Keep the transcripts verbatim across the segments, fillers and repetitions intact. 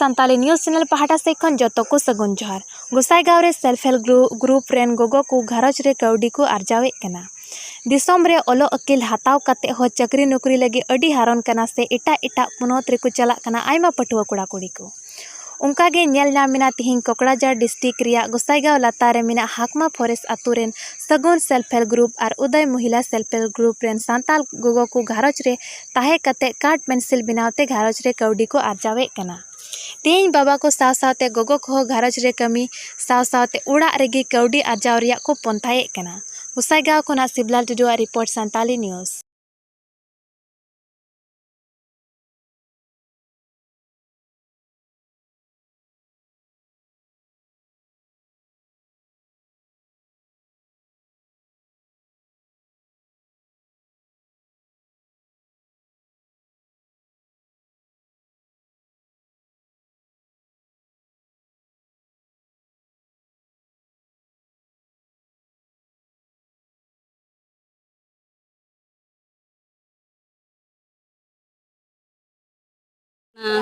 Santali news channel ᱯᱟᱦᱴᱟ ᱥᱮᱫ ᱠᱷᱚᱱ ᱡᱚᱛᱚ ᱠᱚ ᱥᱟᱹᱜᱩᱱ ᱡᱚᱦᱟᱨ᱾ ᱜᱚᱸᱥᱟᱭᱜᱟᱸᱣ ᱨᱮ ᱥᱮᱞᱯ ᱦᱮᱞᱯ ᱜᱨᱩ-, ᱜᱨᱩᱯ ᱨᱮᱱ ᱜᱚᱜᱚ ᱠᱚ ᱜᱷᱟᱨᱚᱸᱡᱽ ᱨᱮ ᱠᱟᱹᱣᱰᱤ ᱠᱚ ᱟᱨᱡᱟᱣᱮᱫ ᱠᱟᱱᱟ᱾ ᱫᱤᱥᱚᱢ ᱨᱮ ᱚᱞᱚᱜ ᱟᱹᱠᱤᱞ ᱦᱟᱛᱟᱣ ᱠᱟᱛᱮ ᱦᱚᱸ ᱪᱟᱹᱠᱨᱤ ᱱᱚᱠᱨᱤ ᱞᱟᱹᱜᱤᱫ ᱟᱹᱰᱤ ᱦᱟᱨᱚᱱ ᱠᱟᱱᱟ ᱥᱮ ᱮᱴᱟᱜ ᱮᱴᱟᱜ ᱯᱚᱱᱚᱛ ᱨᱮᱠᱚ ᱪᱟᱞᱟᱜ ᱠᱟᱱᱟ ᱟᱭᱢᱟ ᱯᱟᱹᱴᱷᱩᱣᱟᱹ ᱠᱚᱲᱟ ᱠᱩᱲᱤ ᱠᱚ᱾ ᱚᱱᱠᱟ ᱜᱮ ᱧᱮᱞ ᱧᱟᱢ ᱮᱱᱟ ᱛᱤᱦᱤᱧ ᱠᱚᱠᱲᱟᱡᱟᱲ ᱰᱤᱥᱴᱨᱤᱠᱴ ᱨᱮᱭᱟᱜ ᱜᱚᱸᱥᱟᱭᱜᱟᱸᱣ ᱞᱟᱛᱟᱨ ᱨᱮ ᱢᱮᱱᱟᱜ ᱦᱟᱠᱢᱟ ᱯᱷᱚᱨᱮᱥᱴ ᱟᱛᱳ ᱨᱮᱱ ᱥᱟᱹᱜᱩᱱ ᱥᱮᱞᱯ ᱦᱮᱞᱯ ᱜᱨᱩᱯ ᱟᱨ ᱩᱫᱚᱭ ᱢᱚᱦᱤᱞᱟ ᱥᱮᱞᱯ ᱦᱮᱞᱯ ᱜᱨᱩᱯ ᱨᱮᱱ ᱥᱟᱱᱛᱟᱲ ᱜᱚᱜᱚ ᱠᱚ ᱜᱷᱟᱨᱚᱸᱡᱽ ᱨᱮ ᱛᱟᱦᱮᱸ ᱠᱟᱛᱮ ᱠᱟᱴ ᱯᱮᱱᱥᱤᱞ ᱵᱮᱱᱟᱣ ᱛᱮ ᱜᱷᱟᱨᱚᱸᱡᱽ ᱨᱮ ᱠᱟᱹᱣᱰᱤ ᱠᱚ ᱟᱨᱡᱟᱣᱮᱫ ᱠᱟᱱᱟ᱾ ᱛᱮᱦᱮᱧ ᱵᱟᱵᱟ ᱠᱚ ᱥᱟᱶ ᱥᱟᱶᱛᱮ ᱜᱚᱜᱚ ᱠᱚᱦᱚᱸ ᱜᱷᱟᱨᱚᱸᱡᱽ ᱨᱮ ᱠᱟᱹᱢᱤ ᱥᱟᱶ ᱥᱟᱶᱛᱮ ᱚᱲᱟᱜ ᱨᱮᱜᱮ ᱠᱟᱹᱣᱰᱤ ᱟᱨᱡᱟᱣ ᱨᱮᱭᱟᱜ ᱠᱚ ᱯᱚᱱᱛᱷᱟᱭᱮᱫ ᱠᱟᱱᱟ᱾ ᱜᱚᱸᱥᱟᱭᱜᱟᱸᱣ ᱠᱷᱚᱱᱟᱜ ᱥᱤᱵᱞᱟᱞ ᱴᱩᱰᱩᱣᱟᱜ ᱨᱤᱯᱳᱨᱴ, ᱥᱟᱱᱛᱟᱞᱤ ᱱᱤᱭᱩᱡᱽ᱾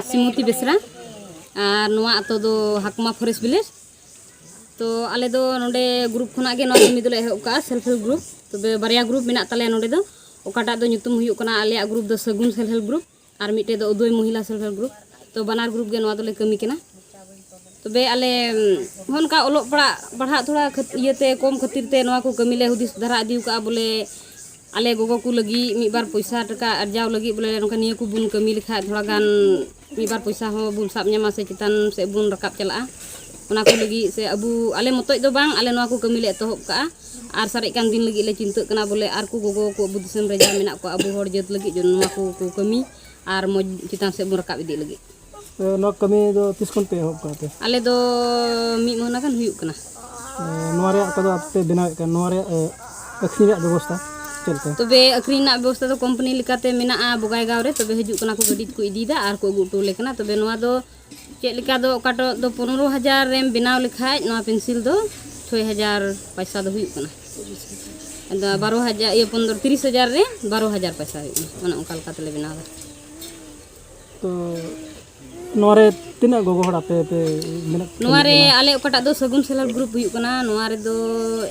ᱥᱤᱢᱚᱛᱤ ᱵᱮᱥᱨᱟ, ᱟᱨ ᱱᱚᱣᱟ ᱟᱛᱳ ᱫᱚ ᱦᱟᱠᱢᱟ ᱯᱷᱚᱨᱮᱥᱴ ᱵᱷᱤᱞᱮᱡᱽ᱾ ᱛᱚ ᱟᱞᱮ ᱫᱚ ᱱᱚᱰᱮ ᱜᱨᱩᱯ ᱠᱷᱚᱱᱟᱜ ᱜᱮ ᱱᱚᱣᱟ ᱠᱟᱹᱢᱤ ᱫᱚᱞᱮ ᱮᱦᱚᱵ ᱠᱟᱜᱼᱟ, ᱥᱮᱞᱯ ᱦᱮᱞᱯ ᱜᱨᱩᱯ᱾ ᱛᱚᱵᱮ ᱵᱟᱨᱭᱟ ᱜᱨᱩᱯ ᱢᱮᱱᱟᱜ ᱛᱟᱞᱮᱭᱟ ᱱᱚᱰᱮ ᱫᱚ, ᱚᱠᱟᱴᱟᱜ ᱫᱚ ᱧᱩᱛᱩᱢ ᱦᱩᱭᱩᱜ ᱠᱟᱱᱟ ᱟᱞᱮᱭᱟᱜ ᱜᱨᱩᱯ ᱫᱚ ᱥᱟᱹᱜᱩᱱ ᱥᱮᱞᱯ ᱦᱮᱞᱯ ᱜᱨᱩᱯ, ᱟᱨ ᱢᱤᱫᱴᱮᱡ ᱫᱚ ᱩᱫᱚᱭ ᱢᱚᱦᱤᱞᱟ ᱥᱮᱞᱯ ᱦᱮᱞᱯ ᱜᱨᱩᱯ᱾ ᱛᱚ ᱵᱟᱱᱟᱨ ᱜᱨᱩᱯ ᱜᱮ ᱱᱚᱣᱟ ᱫᱚᱞᱮ ᱠᱟᱹᱢᱤ ᱠᱟᱱᱟ᱾ ᱛᱚᱵᱮ ᱟᱞᱮ, ᱩᱢ, ᱦᱚᱸ ᱚᱱᱠᱟ ᱚᱞᱚᱜ ᱯᱟᱲᱦᱟᱜ, ᱯᱟᱲᱦᱟᱜ ᱛᱷᱚᱲᱟ ᱠᱷᱟᱹᱛ-, ᱤᱭᱟᱹᱛᱮ, ᱠᱚᱢ ᱠᱷᱟᱹᱛᱤᱨ ᱛᱮ ᱱᱚᱣᱟ ᱠᱚ ᱠᱟᱹᱢᱤ ᱞᱮ ᱦᱩᱫᱤᱥ ᱫᱷᱟᱨᱟ ᱤᱫᱤ ᱠᱟᱜᱼᱟ, ᱵᱚᱞᱮ ᱟᱞᱮ ᱜᱚᱜᱚ ᱠᱚ ᱞᱟᱹᱜᱤᱫ ᱢᱤᱫ ᱵᱟᱨ ᱯᱚᱭᱥᱟ ᱴᱟᱠᱟ ᱟᱨᱡᱟᱣ ᱞᱟᱹᱜᱤᱫ, ᱵᱚᱞᱮ ᱱᱚᱝᱠᱟ ᱱᱤᱭᱟᱹ ᱠᱚᱵᱚᱱ ᱠᱟᱹᱢᱤ ᱞᱮᱠᱷᱟᱡ ᱛᱷᱚᱲᱟ ᱜᱟᱱ ᱢᱤᱫ ᱵᱟᱨ ᱯᱚᱭᱥᱟ ᱦᱚᱸ ᱵᱚᱱ ᱥᱟᱵ ᱧᱟᱢᱟ ᱥᱮ ᱪᱮᱛᱟᱱ ᱥᱮᱫ ᱵᱚᱱ ᱨᱟᱠᱟᱵ ᱪᱟᱞᱟᱜᱼᱟ᱾ ᱚᱱᱟ ᱠᱚ ᱞᱟᱹᱜᱤᱫ ᱥᱮ ᱟᱵᱚ, ᱟᱞᱮ ᱢᱚᱛᱚᱡ ᱫᱚ ᱵᱟᱝ, ᱟᱞᱮ ᱱᱚᱣᱟ ᱠᱚ ᱠᱟᱹᱢᱤ ᱞᱮ ᱮᱛᱚᱦᱚᱵ ᱠᱟᱜᱼᱟ᱾ ᱟᱨ ᱥᱟᱨᱮᱡ ᱠᱟᱱ ᱫᱤᱱ ᱞᱟᱹᱜᱤᱫ ᱞᱮ ᱪᱤᱱᱛᱟᱹᱜ ᱠᱟᱱᱟ, ᱵᱚᱞᱮ ᱟᱨ ᱠᱚ ᱜᱚᱜᱚ ᱠᱚ ᱟᱵᱚ ᱫᱤᱥᱚᱢ ᱨᱮ ᱡᱟᱦᱟᱸ ᱢᱮᱱᱟᱜ ᱠᱚᱣᱟ, ᱟᱵᱚ ᱦᱚᱲ ᱡᱟᱹᱛ ᱞᱟᱹᱜᱤᱫ ᱡᱮ ᱱᱚᱣᱟ ᱠᱚ, ᱠᱚ ᱠᱟᱹᱢᱤ ᱟᱨ ᱢᱚᱡᱽ ᱪᱮᱛᱟᱱ ᱥᱮᱫ ᱵᱚᱱ ᱨᱟᱠᱟᱵ ᱤᱫᱤᱜ ᱞᱟᱹᱜᱤᱫ᱾ ᱛᱚ, ᱱᱚᱣᱟ ᱠᱟᱹᱢᱤ ᱫᱚ ᱛᱤᱥ ᱠᱷᱚᱱ ᱯᱮ ᱮᱦᱚᱵ ᱠᱟᱜᱼᱟ ᱯᱮ? ᱟᱞᱮ ᱫᱚ ᱢᱤᱫ ᱢᱟᱹᱦᱱᱟᱹ ᱜᱟᱱ ᱦᱩᱭᱩᱜ ᱠᱟᱱᱟ᱾ ᱮ, ᱱᱚᱣᱟ ᱨᱮᱭᱟᱜ ᱚᱠᱟ ᱫᱚ ᱟᱯᱮ ᱯᱮ ᱵᱮᱱᱟᱣᱮᱫ ᱠᱟᱱ, ᱱᱚᱣᱟ ᱨᱮᱭᱟᱜ, ᱮ, ᱟᱹᱠᱷᱨᱤᱧ ᱨᱮᱭᱟᱜ ᱵᱮᱵᱚᱥᱛᱷᱟ ᱪᱮᱫ ᱞᱮᱠᱟ? ᱛᱚᱵᱮ ᱟᱹᱠᱷᱨᱤᱧ ᱨᱮᱱᱟᱜ ᱵᱮᱵᱚᱥᱛᱷᱟ ᱫᱚ ᱠᱳᱢᱯᱟᱱᱤ ᱞᱮᱠᱟᱛᱮ ᱢᱮᱱᱟᱜᱼᱟ ᱵᱚᱜᱟᱭᱜᱟᱸᱣ ᱨᱮ, ᱛᱚᱵᱮ ᱦᱤᱡᱩᱜ ᱠᱟᱱᱟ ᱠᱚ, ᱜᱟᱹᱰᱤ ᱛᱮᱠᱚ ᱤᱫᱤᱭᱮᱫᱟ ᱟᱨ ᱠᱚ ᱟᱹᱜᱩ ᱦᱚᱴᱚ ᱟᱞᱮ ᱠᱟᱱᱟ᱾ ᱛᱚᱵᱮ ᱱᱚᱣᱟ ᱫᱚ ᱪᱮᱫ ᱞᱮᱠᱟ ᱫᱚ ᱚᱠᱟᱴᱟᱜ ᱫᱚ ᱯᱚᱱᱨᱚ ᱦᱟᱡᱟᱨ ᱨᱮᱢ ᱵᱮᱱᱟᱣ ᱞᱮᱠᱷᱟᱡ ᱱᱚᱣᱟ ᱯᱮᱱᱥᱤᱞ ᱫᱚ ᱪᱷᱚᱭ ᱦᱟᱡᱟᱨ ᱯᱚᱭᱥᱟ ᱫᱚ ᱦᱩᱭᱩᱜ ᱠᱟᱱᱟ᱾ ᱟᱫᱚ ᱵᱟᱨᱚ ᱦᱟᱡᱟᱨ, ᱤᱭᱟᱹ, ᱯᱚᱱᱨᱚ, ᱛᱤᱨᱤᱥ ᱦᱟᱡᱟᱨ ᱨᱮ ᱵᱟᱨᱚ ᱦᱟᱡᱟᱨ ᱯᱚᱭᱥᱟ ᱦᱩᱭᱩᱜ ᱠᱟᱱᱟ, ᱚᱱᱮ ᱚᱱᱠᱟ ᱞᱮᱠᱟ ᱛᱮᱞᱮ ᱵᱮᱱᱟᱣ ᱮᱫᱟ᱾ ᱛᱚ ᱱᱚᱣᱟ ᱨᱮ ᱛᱤᱱᱟᱹᱜ ᱜᱚᱜᱚ ᱦᱚᱲ ᱟᱯᱮ ᱯᱮ ᱢᱮᱱᱟᱜ ᱱᱚᱣᱟ ᱨᱮ ᱠᱟᱱᱟ? ᱟᱞᱮ ᱚᱠᱟᱴᱟᱜ ᱫᱚ ᱥᱟᱹᱜᱩᱱ ᱥᱮᱞᱯ ᱦᱮᱞᱯ ᱜᱨᱩᱯ ᱦᱩᱭᱩᱜ ᱠᱟᱱᱟ, ᱱᱚᱣᱟ ᱨᱮᱫᱚ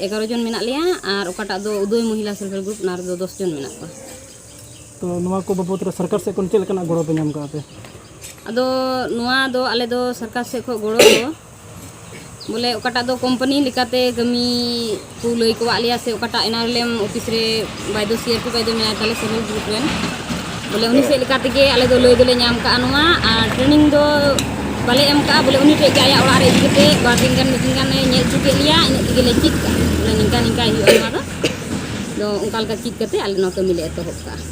ᱮᱜᱟᱨᱚ ᱡᱚᱱ ᱢᱮᱱᱟᱜ ᱞᱮᱭᱟ᱾ ᱟᱨ ᱚᱠᱟᱴᱟᱜ ᱫᱚ ᱩᱫᱚᱭ ᱢᱚᱦᱤᱞᱟ ᱥᱮᱞᱯ ᱦᱮᱞᱯ ᱜᱨᱩᱯ, ᱚᱱᱟ ᱨᱮᱫᱚ ᱫᱚᱥ ᱡᱚᱱ ᱢᱮᱱᱟᱜ ᱠᱚᱣᱟ᱾ ᱛᱚ ᱱᱚᱣᱟ ᱠᱚ ᱵᱟᱵᱚᱫ ᱨᱮ ᱥᱚᱨᱠᱟᱨ ᱥᱮᱫ ᱠᱷᱚᱱ ᱪᱮᱫ ᱞᱮᱠᱟᱱᱟᱜ ᱜᱚᱲᱚ ᱯᱮ ᱧᱟᱢ ᱠᱟᱜᱼᱟ ᱯᱮ? ᱟᱫᱚ ᱱᱚᱣᱟ ᱫᱚ ᱟᱞᱮ ᱫᱚ ᱥᱚᱨᱠᱟᱨ ᱥᱮᱫ ᱠᱷᱚᱱ ᱜᱚᱲᱚ ᱫᱚ ᱵᱚᱞᱮ ᱚᱠᱟᱴᱟᱜ ᱫᱚ ᱠᱳᱢᱯᱟᱱᱤ ᱞᱮᱠᱟᱛᱮ ᱠᱟᱹᱢᱤ ᱠᱚ ᱞᱟᱹᱭ ᱠᱚᱣᱟᱜ ᱞᱮᱭᱟ, ᱥᱮ ᱚᱠᱟᱴᱟᱜ ᱮᱱ ᱟᱨ ᱮᱞ ᱮᱢ ᱚᱯᱷᱤᱥ ᱨᱮ ᱵᱟᱭ ᱫᱚ ᱥᱤ ᱟᱨ ᱯᱤ ᱵᱟᱭ ᱫᱚ ᱢᱮᱱᱟᱭ ᱛᱟᱞᱮ ᱥᱮᱞᱯ ᱦᱮᱞᱯ ᱜᱨᱩᱯ ᱨᱮᱱ, ᱵᱚᱞᱮ ᱩᱱᱤ ᱥᱮᱫ ᱞᱮᱠᱟ ᱛᱮᱜᱮ ᱟᱞᱮ ᱫᱚ ᱞᱟᱹᱭ ᱫᱚᱞᱮ ᱧᱟᱢ ᱠᱟᱜᱼᱟ ᱱᱚᱣᱟ᱾ ᱟᱨ ᱴᱨᱮᱱᱤᱝ ᱫᱚ ᱵᱟᱞᱮ ᱮᱢ ᱠᱟᱜᱼᱟ, ᱵᱚᱞᱮ ᱩᱱᱤ ᱴᱷᱮᱡ ᱜᱮ ᱟᱭᱟᱜ ᱚᱲᱟᱜ ᱨᱮ ᱤᱫᱤ ᱠᱟᱛᱮ ᱵᱟᱨ ᱫᱤᱱ ᱜᱟᱱ ᱢᱤᱫ ᱫᱤᱱ ᱜᱟᱱᱮ ᱧᱮᱞ ᱦᱚᱪᱚ ᱠᱮᱫ ᱞᱮᱭᱟ, ᱤᱱᱟᱹᱜ ᱛᱮᱜᱮ ᱞᱮ ᱪᱮᱫ ᱠᱟᱜᱼᱟ, ᱵᱚᱞᱮ ᱱᱤᱝᱠᱟ ᱱᱤᱝᱠᱟ ᱦᱩᱭᱩᱜᱼᱟ ᱱᱚᱣᱟ ᱫᱚ᱾ ᱟᱫᱚ ᱚᱱᱠᱟ ᱞᱮᱠᱟ ᱪᱮᱫ ᱠᱟᱛᱮ ᱟᱞᱮ ᱱᱚᱣᱟ ᱠᱟᱹᱢᱤ ᱞᱮ ᱮᱛᱚᱦᱚᱵ ᱠᱟᱜᱼᱟ᱾